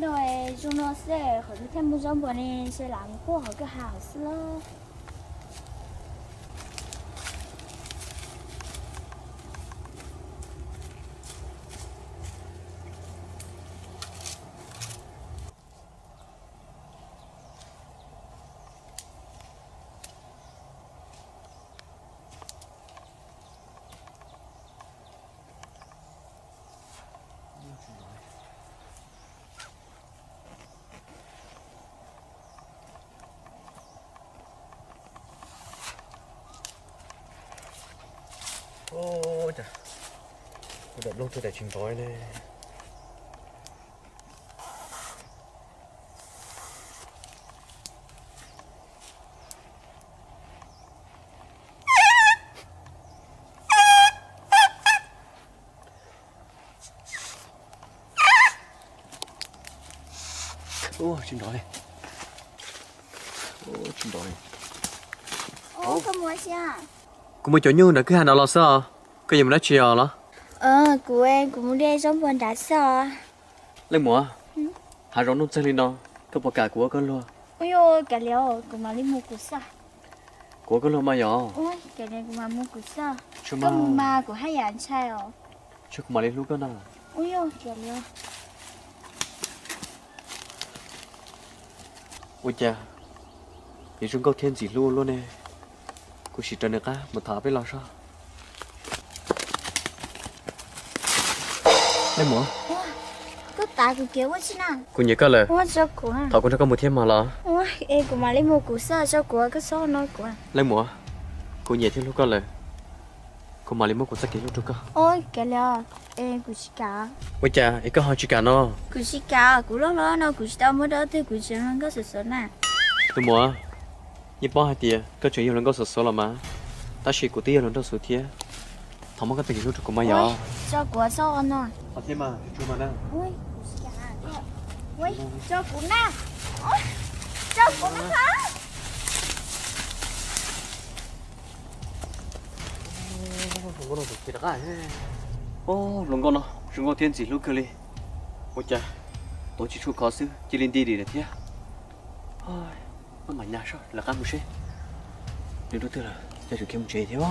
No zoo no xwb, qhov twg thiaj muaj zaub npua ne, ntshe lam mus kuaj hauv kwj ha hauv xwb lauj. Ua cas kuv daim nplooj twb tsis nrov ne. Ua, tsis nrov li. Ua, tsis nrov li. Ua, koj mus ua si a? Kuv mus cov nyuj nram kwj ha no los xwb os. Koj yuav mus dab tsi os los? Kuv, kuv mus de zaub npua nrad xwb os. Leej muam, hav zoov nuj txeeg li no, koj puas kam kuv ua koj luag? Ua, yuav kam li, kuv mam li mus kuv xwb. Kuv ua koj luag mas yog? Ua, kam li kuv mam mus kuv xwb. Koj mus mas kuv haj yam ntshai os. Tsuas kuv mam li hlub koj na. Ua, yuav kam li. Ua cas nws zoo nkauj thiab ntxim hlub luaj ne? Kuv sim raws nws qab mus tham peb los saib. Leej muam, koj tav kuv kev ua tsi na? Kuv nyiam koj lawm. Ua, tso kuv na. Thov kuv nrog koj mus thiab mas los? Ua, es kuv mam li mus kuv xwb, tso kuv, koj txhob no kuv. Leej muam, kuv nyiam thiab hlub koj lawm. Kuv mam li muab kuv txoj kev hlub rau koj. Ua, kam li, es kuv tsis kam. Ua cas es koj ho tsis kam no? Kuv tsis kam, kuv loj hlob no kuv tsis tau muaj dab twg, kuv tseem hluas nkauj xuav xuav na. Tus muam, yeej paub hais tias koj tseem yog hluas nkauj xuav xuav los mas, tab sis kuv twb yog hluas nraug xuav thiab. Thov muab koj txoj kev hlub rau kuv mas yog. Tso kuv txhob no. Qhov thiab mas, tsuas mas na. Tso kuv na. Tso kuv na. Hluas nkauj no zoo nkauj thiab ntxim hlub kawg li. Ua cas tuav tsis tshua khov xwb cia li nti dim lawm thiab. Maj mam nyas soj lawv qab mus seb nws dua twg lawm, cas tseem khiav mus tsev thiab.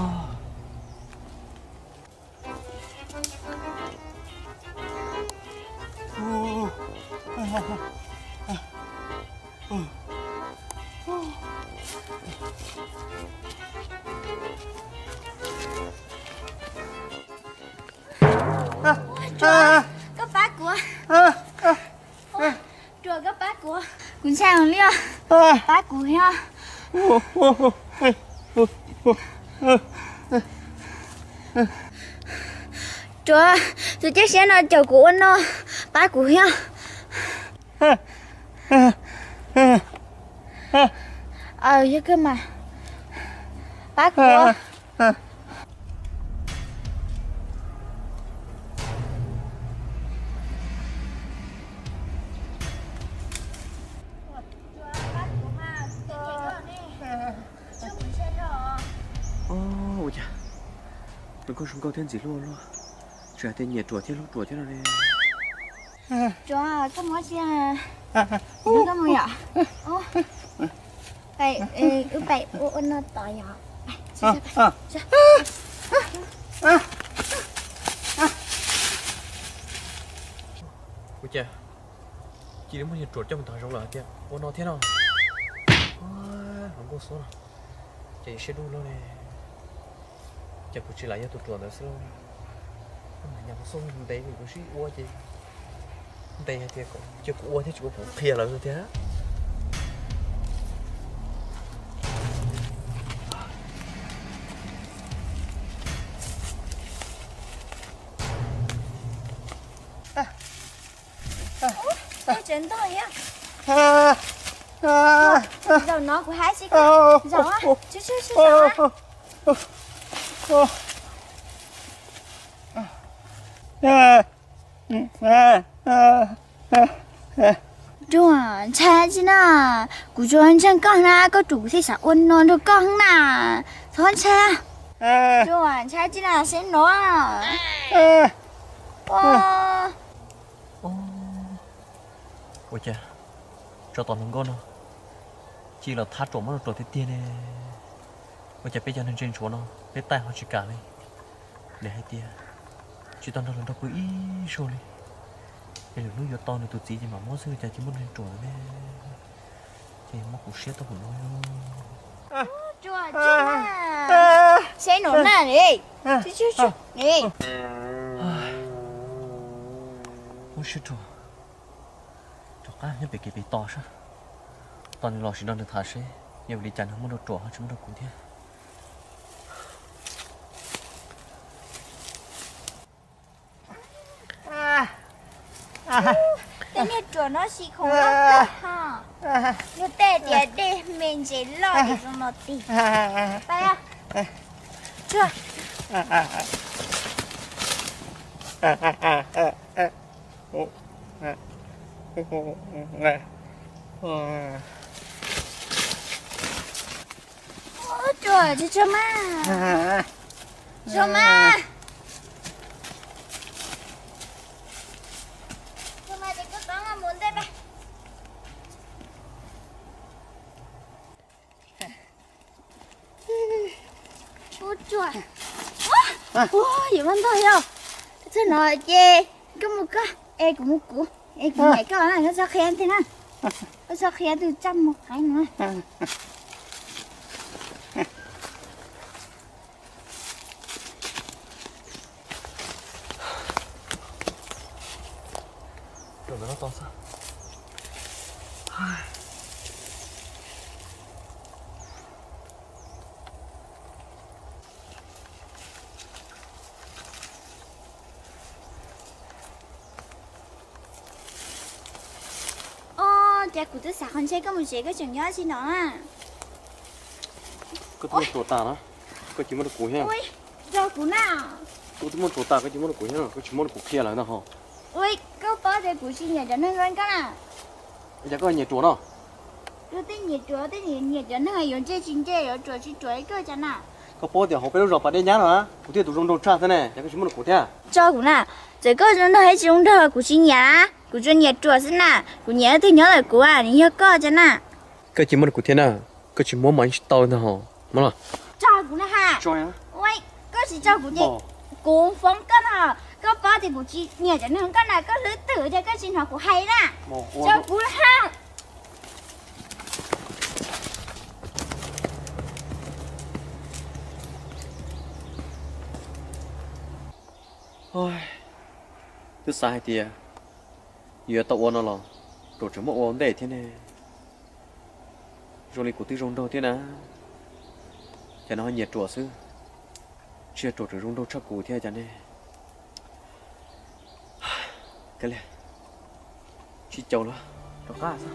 Ruam, koj pab kuv. Ruam, koj pab kuv. Kuv ntshai heev li os. Pab kuv thiab. Ruam, tus caj siab no caum kuv ua no, pab kuv thiab. Aws, yog kawg mas, pab kuv. Ua cas zoo nkauj, zoo nkauj thiab ntxim hlub luaj, tseem hais tias nyiam Ruam thiab hlub Ruam thiab no ne. Ruam, koj mus tsev, koj mus yom. Wb pais ua ua no tod yom. Ua cas cia li muab niag Ruam coj mus tom hav zoov lawm hais tias ua no thiab no. Hluas nkauj xwb no, ces siab dub lawm ne. Ces kuv tsis lam yog tus Ruam ntawd xwb lauj. Mas nyas kuv xub ntev kuv sib ua ces ntev hais tias ces kuv ua thiab tsis ua kuv qhia lawv tiag. Zaum no kuv hais tsis, zaum, zaum. Ruam, ntshai tsis na, kuv tsuas ntseeg koj na, koj rub kuv thiaj xav ua no nrog koj na, txhob ntshai. Ruam, ntshai tsis na, seb no. Ua, Ua cas tso tom hluas nkauj no ci los thab ruam muab rau ruam tiag tiag ne? Ua cas peb cov neeg ntse ntsuav no peb taij ho tsis kam li? Nws hais tias tsis tau nrog luag nrog pw ib zaug li, es lwm hnub yuav tau nws tus txiv ces mam muab xwb, cas tsis muaj neeg ruam ne? Ces muab kuv siab tau kuv no. Muab siab rau rov qab nyob pem kev pem tos saib, tos nws los sim nrog nws tham seb yog vim li cas nws muab rau ruam ho tsis muab rau kuv thiab. Tej niag ruam no sim khoom loj kawg ho. Luag tej tias dej me ntses loj ces zoo no tiag. Pab, tsuag. Ua tsuag, tsuag mas. Tsuag mas. Tsuag mas ces koj txhob mus ntej pab. Ua tsuag. Ua, yuav muab ntog yog. Txog no ces koj mus koj, es kuv mus kuv, es kuv nyiam koj, koj txhob qhia ntej na. Koj txhob qhia tus tsaj muag qaib no. Os, cas kuv twb xav qhov ntshe koj mus tsev koj tseem nyob tsis no na. Koj twb muab ruam tas na, koj tsis muab rau kuv thiab. Ua, tso kuv na. Koj twb muab ruam tas koj tsis muab rau kuv thiab, koj tsis muab rau kuv qhia lawm ntag ho. Ua, koj paub tias kuv tsis nyiam cov neeg zoo li koj na. Ua cas koj nyiam ruam no? Koj tej nyiam ruam, tej nyiam cov neeg yuav ntse tsis ntse, yuav ruam tsis ruam li koj cas na. Koj paub tias hauv peb lub zos pas dej nyab no na, kuv thiaj tus zoo nraug tshaj xwb ne, cas koj tsis muab rau kuv thiab? Tso kuv na, txawm koj zoo nraug thiab tsis zoo nraug kuv tsis nyiam, kuv tsuas nyiam ruam xwb na, kuv nyiam leej twg nyob ntawm kuv, nws yog koj cas na. Koj cia li muab rau kuv thiab na, koj tsis muab mas yeej tsis tau ntag ho. Muab los. Tso kuv na ha. Ua, koj tsis tso kuv ces kuv foob koj na. Koj paub tias kuv tsis nyiam cov neeg koj na, koj hlwb twm ces koj tsis hnov kuv hais na. Tso kuv na ha. Twb xav hais tias yuav tau ua no los ruam tseem muab ua ua ntej thiab ne. Zoo li kuv twb zoo nraug thiab na, cas no ho nyiam ruam xwb, tsis yog ruam tseem zoo nraug tshaj kuv thiab cas ne. Kav liam, tsis caum lawm, rov qab xwb.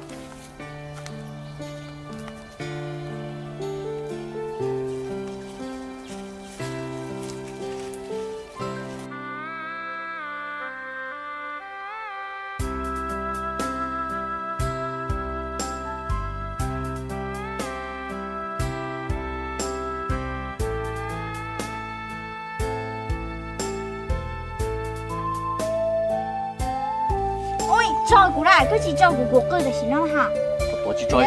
Ua, tso kuv na, koj tsis tso kuv, kuv qw tam sim no ha. Koj tuav tsis tso.